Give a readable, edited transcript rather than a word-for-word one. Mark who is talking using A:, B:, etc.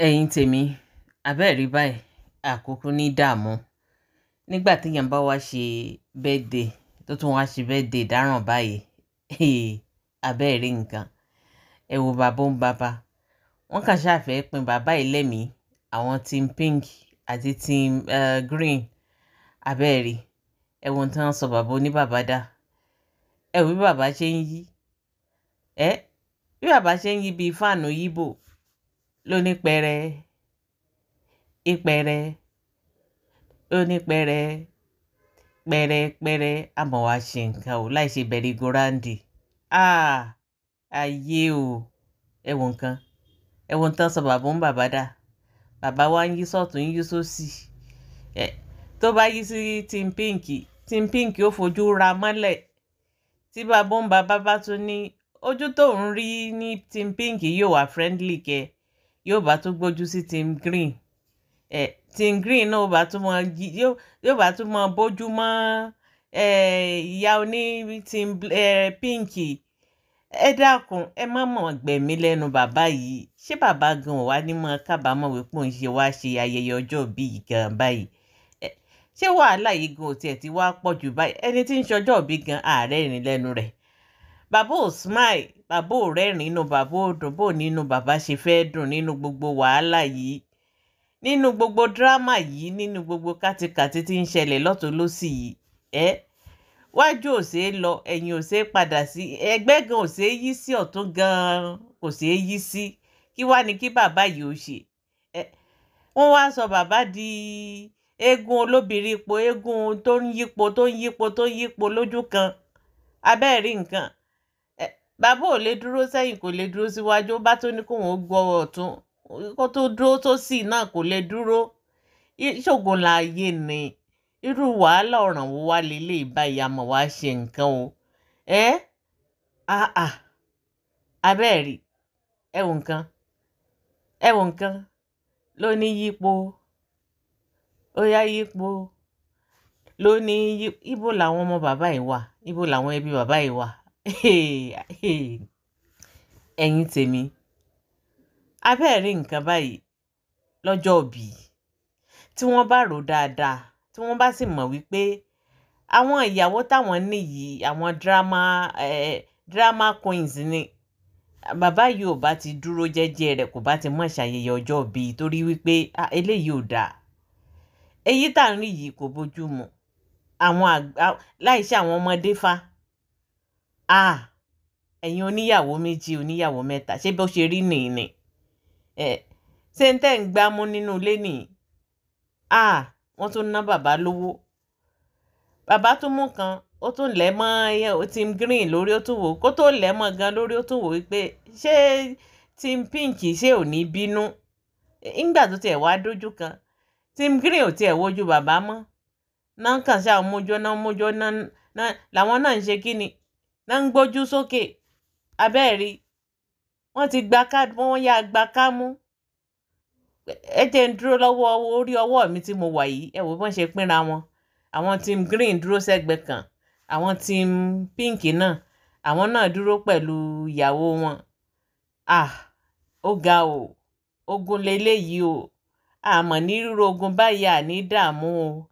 A: Ẹ̀yin tèmi, àbẹ́ẹ̀rí báyìí, àkókò ní dààmú. Nígbà téèyàn bá wá ṣe birthday, tó tún wá ṣe birthday dáràn báyìí, àbẹ́ẹ̀rí nǹkan. Ẹ wo bàbá ń bàbá. Wọ́n kàn ṣáà fẹ́ pin bàbá yìí lẹ́mìí, àwọn team pink àti team green. Àbẹ́ẹ̀rí, ẹ wo ohun tí wọ́n sọ bàbá oníbàbá dà. Ẹ wo bí bàbá ṣe ń yí. Ẹ bí bàbá ṣe ń yí bíi fáànù yíbò ló ní pẹrẹ, ìpẹrẹ, ló ní pẹrẹ, pẹrẹpẹrẹ. Àmọ́ wá ṣe nǹkan o láì ṣe bẹ̀rì-go-ráǹdì. Ah, ayé o. Ẹ wo nǹkan. Ẹ wo ohun tí wọ́n sọ bàbá ń bàbá dà. Bàbá wa ń yí sọ́tùn, ń yí sósì. Ẹ tó bá yí sí team pink, team pink ó fojú ra mọ́lẹ̀. Tí bàbá ń bàbá bá tún ní ojú tó ń rí ní team pink yóò wá friendly kẹ, yóò bá tún gbójú sí team green. Ẹ team green náà ó bá tún mọ yóò bá tún mọ bójú mọ́ ẹ ìyá oní team pink. Ẹ dákun, ẹ má mọ̀ gbẹ̀mí lẹ́nu bàbá yìí. Ṣé bàbá gan wà ní mọ́ kábàámọ̀ wípé òun ṣe wá ṣe ayẹyẹ ọjọ́ ìbí yìí gan báyìí? Ṣé wàhálà yìí gan ò tiẹ̀ ti wá pọ̀ jù báyìí? Ẹni tí ń ṣọjọ́ ìbí gan, ààrẹ rìn lẹ́nu rẹ̀. Bàbá ò smile, bàbá ò rẹ́rìn, inú bàbá ò dùn. Bó nínú bàbá ṣe fẹ́ dùn nínú gbogbo wàhálà yìí, nínú gbogbo drama yìí, nínú gbogbo kátikàti tí ń ṣẹlẹ̀ lọ́tùn lósì yìí? Ẹ wájú ò ṣeé lọ, ẹ̀yìn ò ṣeé padà sí, ẹgbẹ́ gan ò ṣeé yí sí, ọ̀tún gan kò ṣeé yí sí. Kí wá ní kí bàbá yìí ó ṣe? Ẹ wọ́n wá sọ bàbá di eégún olóbìrí ipò, eégún tó ń yípo, tó ń yípo, tó ń yípo lójú kan. Abẹ́ẹ̀rí nǹkan. Ẹ bàbá ò lè dúró sẹ́yìn, kò lè dúró síwájú. Ó bá tó ní kóun ó gbọ́ ọ̀tún, kó tó dúró sósì náà, kò lè dúró. Ṣògo láàyè ni. Irú wàhálà ọ̀ràn wo wá lélẹ̀ báyìí? Àmọ́ wá ṣe nǹkan o. Ẹ ah ah, abẹ́ẹ̀rí, ẹ wo nǹkan, ẹ wo nǹkan. Ló ní yípo, ó yá yípo, ló ní yí. Ibo làwọn ọmọ bàbá yìí wà? Ibo làwọn ẹbí bàbá yìí wà? Ẹ̀yin tèmi, abẹ́ẹ̀rí nǹkan báyìí. Lọ́jọ́ ìbí tí wọ́n bá rò dáadáa, tí wọ́n bá sì mọ̀ wípé àwọn ìyàwó táwọn ní yìí, àwọn drama queens ni, bàbá yìí ò bá ti dúró jẹ́jẹ́ rẹ̀, kò bá ti mọ̀ ṣàyẹyẹ ọjọ́ ìbí, torí wípé eléyìí ò dáa. Èyí tá à ń rí yìí kò bójú mu. Àwọn àgbà láìsí àwọn ọmọdé fa. Ah, ẹ̀yin oníyàwó méjì, oníyàwó mẹ́ta, ṣé bó ṣe rí nìyí ni? Ẹ ṣé ń tẹ́ ń gbámú nínú ilé nìyí? Ah, wọ́n tún ná bàbá lówó. Bàbá tún mú kan, ó tún lẹ̀ mọ́ team green lórí. Ó tún wò kó tó lẹ̀ mọ́ gan lórí, ó tún wò wípé ṣé team pink ṣé ò ní bínú? Ńgbà tó tiẹ̀ wá dójú kan, team green ò tiẹ̀ wojú bàbá mọ́ náà, kàn ṣáà mójó náà, mójó náà làwọn náà ń ṣe. Kí ni náà ń gbójú sókè? Abẹ́ẹ̀rí, wọ́n ti gba ká, wọ́n yá gba kámú. Ẹ jẹ́ ń dúró lọ́wọ́ orí ọwọ́ mi tí mo wà yìí. Ẹ wò bí wọ́n ṣe pínra wọn. Àwọn team green dúró sẹ́gbẹ̀ẹ́ kan, àwọn team pink náà, àwọn náà dúró pẹ̀lú ìyàwó wọn. Ah, ó ga o, ogun leléyìí o. Àmọ́ ní rírú ogun báyìí, àní dààmú o.